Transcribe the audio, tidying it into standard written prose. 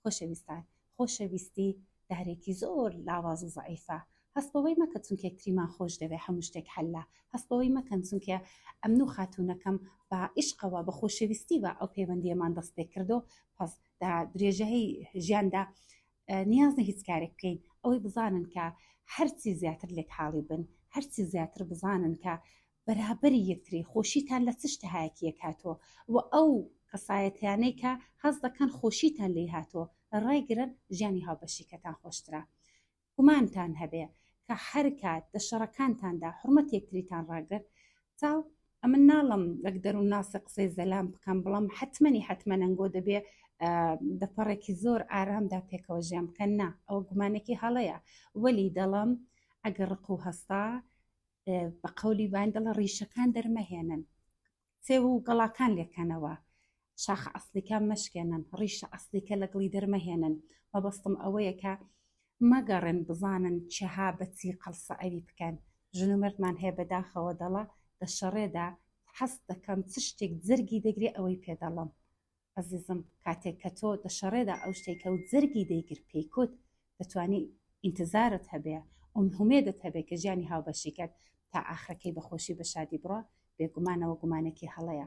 خۆشەویستان خۆشەویستی دارێکی زۆر لاواز و زەعیفە هەست بەوەی مەکە چونکە یەکتریمان خۆش دەوێ هەموو شتێک حەلە هەست بەوەی مەکەن چونکە ئەمن و خاتوونەکەم بە ئیشقەوە بە خۆشەویستیوە ئەو پەیوەندیەمان دەست پێ کردو پس دا درێژەی ژیاندا نیاز نە هیچ کارێک بکەین ئەوەی بزانن کە هەرچی زیاتر لێک حاڵی بن هەرچی زیاتر بزانن کە بەرابەری یەکتری خۆشیتان لە چ شتەهایەکیەک هاتووە و ئەو کەسایەتیانەی کە هەست دەکەن خۆشیتان لێی هاتووە ڕایگرن ژیانی هاوبەشیکەتان خۆشترە گومانتان هەبێ کە هەر کات دە شەڕەکانتاندا حورمەت یەکتریتان ڕاگرت چاو ئەمن ناڵم وەک دەروونناسێ قسەی زەلام بکەم بڵم حەتمەنی حەتمەن ئەنگۆ دەبێ دە پەڕێکی زۆر ئارامدا پێکەوە ژیان بکەن نا ئەوە گومانێکی هەڵەیە وەلی دەڵم ئەگەر ڕق و هەستا بە قەولی بان دەڵە ڕیشەکان دەرمەهێنن سێو و گەڵاکان لێکەنەوە شاخە ئەسڵیکە مەشکێنن ڕیشە ئەسڵیکە لەگڵی دەرمەهێنن مەبەستم ئەوەیە کە مەگەڕێن بزانن چها بە چی قەڵسە ئەوی بکەن ژن و مردمان هەیە بەداخەوە دەڵە دە شەڕێدا حەز دەکەم چ شتێک جەرگی دەگرێ ئەوەی پێ دەڵم ئەزیزم کاتێک کە تۆ دە شەڕێدا ئەو شتەی کە و جەرگی دەیگرت پێی کوت دەتوانی ئینتزارت هەبێ ئومێدت هەبێ کە ژیانی هاوبەشیکەت تا ئاخرەکەی بە خۆشی بە شادی بڕوا بێگومان ئەوە گومانێکی هەڵەیە.